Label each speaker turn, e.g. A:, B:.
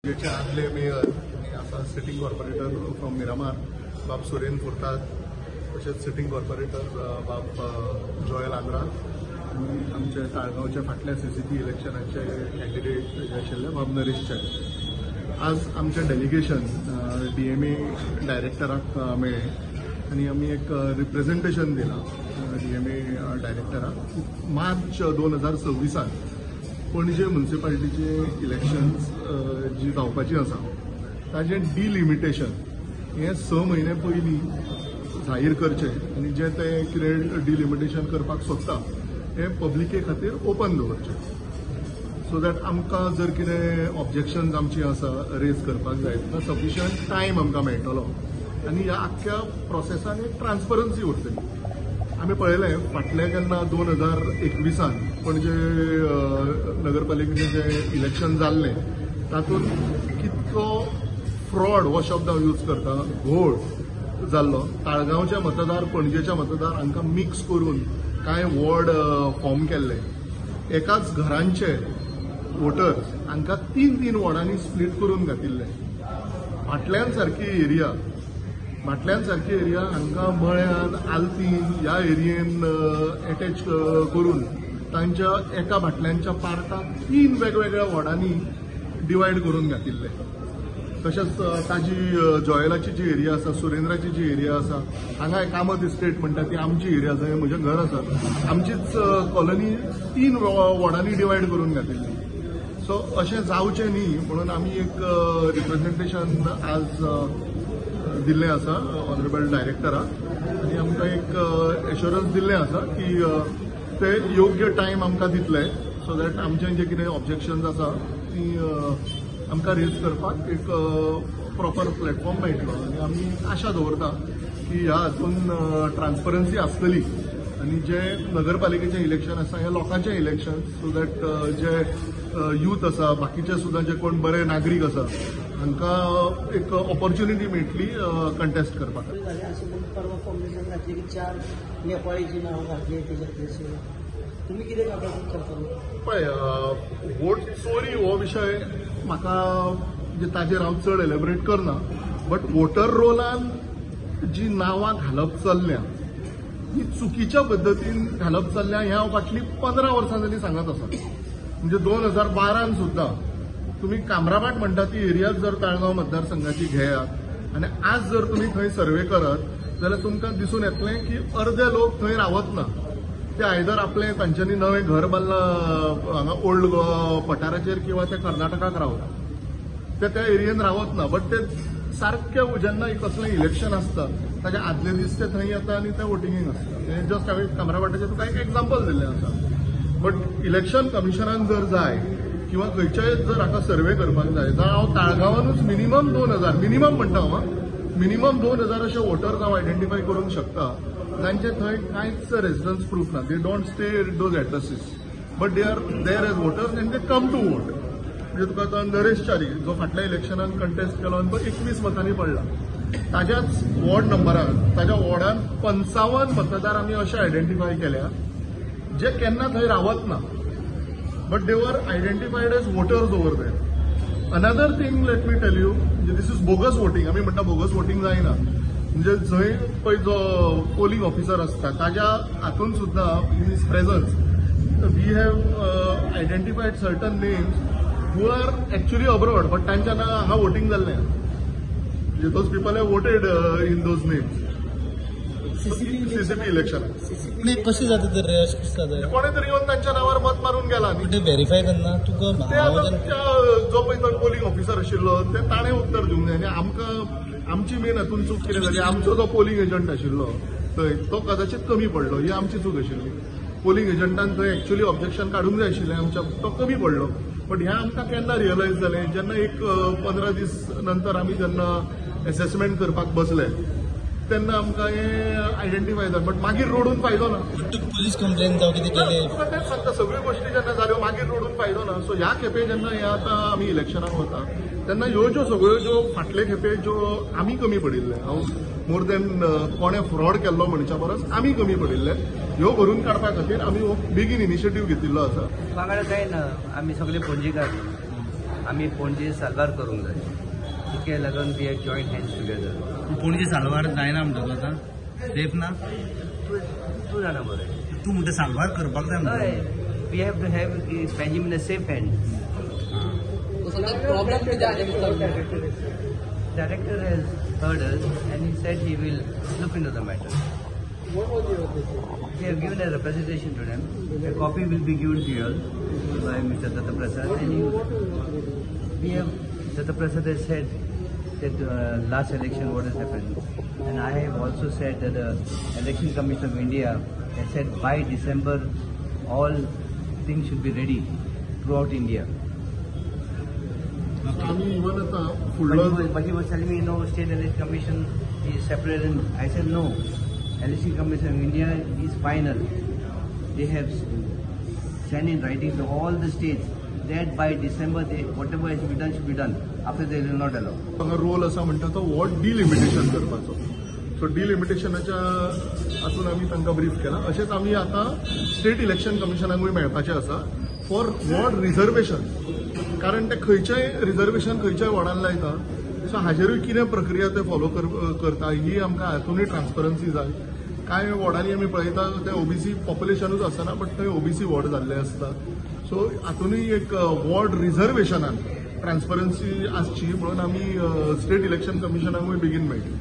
A: पणजेचे आदले मेयर आनी आतां सिटींग कॉर्पोरेटर फ्रॉम मिरामार बाब सुरेन फुर्ताद, तशेंच सिटींग कॉर्पोरेटर बाब जोएल आंद्रा आनी आमचे ताळगांवचे फाटल्या सीसीपी इलेक्शनाचे कॅन्डिडेट जे आशिल्ले बाब नरेश च्यारी. आज आमचें डेलिगेशन डीएमए डायरेक्टराक मेळ्ळें आनी आमी एक रिप्रेझेंटेशन दिलां डीएमए डायरेक्टराक. मार्च 2026 पणजे म्युनिसिपालिटीचे इलेक्शन्स जी जावपाची आसा ताजें डिलिमिटेशन हें 6 म्हयने पयलीं जाहीर करचें आनी जे ते कितें डिलिमिटेशन करपाक सोदता हें पब्लिके खातीर ओपन दवरचें, सो that आमकां जर कितें ऑब्जेक्शन्स आमची आसा रेज करपाक जाय तेन्ना सफिशियंट टायम आमकां मेळटलो आनी ह्या आख्ख्या प्रोसेसान एक ट्रान्सपरन्सी उरतली. आमी पळयलें फाटलें जेन्ना 2021 पणजे नगरपालिकेचें जें इलेक्शन जाल्लें तातूंत कितको फ्रॉड हो शब्द हांव यूज करता, घोळ जाल्लो. ताळगांवचे मतदार पणजेचे मतदार हांकां मिक्स करून कांय वॉर्ड फॉर्म केल्ले. एकाच घरांचे वोटर्स हांकां 3-3 वॉर्डांनी स्प्लीट करून घातिल्ले. भाटल्यान सारकी एरिया, भाटल्यान सारकी एरिया हांकां मळ्यान आलतीन ह्या एरियेन एटॅच करून तांच्या एका भाटल्यांच्या पार्टाक 3 वेगवेगळ्या वॉर्डांनी डिवायड करून घातिल्ले. तशेंच ताजी जॉयलाची जी एरिया आसा, सुरेंद्राची जी एरिया आसा, हांगा कामत इस्टेट म्हणटा ती आमची एरिया जंय म्हजें घर आसा, आमचीच कॉलनी 3 वॉर्डांनी डिवायड करून घातिल्ली. सो अशें जावचें न्ही म्हणून आमी एक रिप्रेझेंटेशन आज दिल्लें आसा ऑनरेबल डायरेक्टराक आनी आमकां एक एश्योरन्स दिल्लें आसा की ते योग्य टायम आमकां दितले, सो that आमचें जें कितें ऑब्जेक्शन्स आसा ती आमकां रेज करपाक एक प्रॉपर प्लॅटफॉर्म मेळटलो. आनी आमी आशा दवरता की ह्या हातून ट्रान्सपरन्सी आसतली आनी जे नगरपालिकेचें इलेक्शन आसा हें लोकांचें election, so that J youth आसा, बाकीचे सुद्दां जे कोण बरे नागरीक आसा हांकां एक ऑपॉर्च्युनिटी मेळटली कंटेस्ट करपाक.
B: परवा फाउंडेशन घातली की 4 नेपाळीची नांव घातली तेच्या तुम्ही कितें करता?
A: पळय, वोट चोरी हो विशय म्हाका म्हणजे ताजेर हांव चड एलेबरेट करना, बट वोटर रोलान जी नांवां घालप चल्ल्या ही चुकीच्या पद्दतीन घालप चल्ल्या हें हांव फाटलीं 15 वर्सां जालीं सांगत आसा. म्हणजे 2012 सुद्दां तुमी कामराभाट म्हणटा ती एरिया जर ताळगांव मतदारसंघाची घेयात आनी आज जर तुमी थंय सर्वे करत जाल्यार तुमकां दिसून येतलें की अर्दे लोक थंय रावत ना. ते आयदर आपलें तांच्यांनी नवें घर बांदलां हांगा ओल्ड गोवा पठाराचेर किंवा ते कर्नाटकाक रावता, ते त्या एरियेन रावत ना. बट ते सारके जेन्ना कसलें इलेक्शन आसता ताच्या आदले दीस ते थंय येता आनी ते वोटिंगेक आसता. हें जस्ट हांवें कामराभाटाचें तुका एक एग्जाम्पल दिल्लें आसा. बट इलेक्शन कमिशनान जर जाय किंवा खंयच्याय जर हाका सर्वे करपाक जाय जाल्यार हांव ताळगांवानूच मिनिमम 2000, मिनिमम म्हणटा हांव, मिनिमम 2000 अशे वोटर्स हांव आयडेंटिफाय करूंक शकता जांचे थंय कांयच रेजिडन्स प्रूफ ना. They don't stay at those addresses but they are there as voters and they come to vote. म्हणजे तुका आतां नरेश च्यारी जो फाटल्या इलेक्शनान कंटेस्ट केलो आनी तो 21 मतांनी पडला, ताज्याच वॉर्ड नंबरान ताज्या वॉर्डान 55 मतदार आमी अशे आयडेंटिफाय केल्या जे केन्ना थंय रावत ना, but they were identified as voters over there. Another thing let me tell you, म्हणजे this is bogus voting. आमी म्हणटा बोगस वोटींग जायना, म्हणजे जंय पळय जो पोलिंग ऑफिसर आसता ताज्या हातून सुद्दां in his presence we have identified certain names who are actually abroad, but तांच्या नांव हांगा वोटींग जाल्लें. म्हणजे those people have voted in those names. CCP election
C: कशें जाता तर रे? अशें कशें जाता?
A: कोणे तरी येवन तांच्या नांवार मत मारून गेला न्ही,
C: ते व्हेरीफाय करना तुका.
A: ते आतां जो पळय तो पोलिंग ऑफिसर आशिल्लो ते ताणें उत्तर दिवंक जाय. आनी आमकां आमची मेन हातून चूक कितें जाली, आमचो जो पोलिंग एजंट आशिल्लो थंय तो कदाचित कमी पडलो, ही आमची चूक आशिल्ली. पोलिंग एजंटान थंय एक्च्युअली ऑब्जेक्शन काडूंक जाय आशिल्लें आमच्या, तो कमी पडलो. बट हें आमकां केन्ना रियलायज जालें, जेन्ना एक 15 दीस नंतर आमी जेन्ना एसेसमेंट करपाक बसले तेन्ना आमकां हें आयडेंटिफाय जालें. बट मागीर रडून फायदो ना.
C: पुलीस कंप्लेन जावं कितें केलें
A: तुका तेंच सांगता, सगळ्यो गोश्टी जेन्ना जाल्यो मागीर रडून फायदो ना. सो ह्या खेपे जेन्ना हे आतां आमी इलेक्शनाक वता तेन्ना ह्यो ज्यो सगळ्यो ज्यो फाटले खेपे ज्यो आमी कमी पडिल्ले, हांव मोर देन कोणें फ्रॉड केल्लो म्हणच्या परस आमी कमी पडिल्ले, ह्यो भरून काडपा खातीर आमी हो बेगीन इनिशिएटीव घेतिल्लो आसा.
D: वांगडा कांय ना, आमी सगळे पणजेकार. आमी पणजे साल्वार करूंक जाय. तिके लागून we have join hands together.
C: Panaji साल्वार जायना म्हणटा तूं आतां, सेफ ना?
D: तूं जाणा बरें.
C: तूं म्हणटा साल्वार करपाक जाय म्हणटा.
D: हय, we have to have Panjim in a safe hand.
E: Problem कितें आसा
D: Director has heard us and he said he will look into the matter.
B: What was your decision?
D: We have given a representation to them. A copy will be given to you all by Mr. Datta Prasad. And he,
B: What was your
D: we have, Datta Prasad has said that last election what has happened. And I have also said that the Election Commission of India has said by December all things should be ready throughout India.
A: आमी even आतां
D: But
A: फुडलो
D: he was telling me, no, State Election Commission is separate. And I said, no, Election Commission of India is final. They have sent in writing to all the states that by December, they, whatever has to be done should be done. After they will not allow.
A: हांगा role आसा म्हणटा तो ward delimitation करपाचो. So डिलिमिटेशनाच्या हातून आमी तांकां brief केला. अशेंच आमी आतां स्टेट इलेक्शन कमिशनाकूय मेळपाचें आसा फॉर वॉर्ड रिजर्वेशन, कारण ते खंयच्याय रिजर्वेशन खंयच्याय वॉर्डान लायता. सो हाजेरूय कितें प्रक्रिया ते फॉलो करता ही आमकां हातूनय ट्रान्सपरन्सी जाय. कांय वॉर्डांनी आमी पळयता ते ओबीसी पॉप्युलेशनूच आसना, बट थंय ओबीसी वॉर्ड जाल्ले आसता. सो हातूनय एक वॉर्ड रिजर्वेशनान ट्रान्सपरन्सी आसची म्हणून आमी स्टेट इलेक्शन कमिशनाकूय बेगीन मेळटली.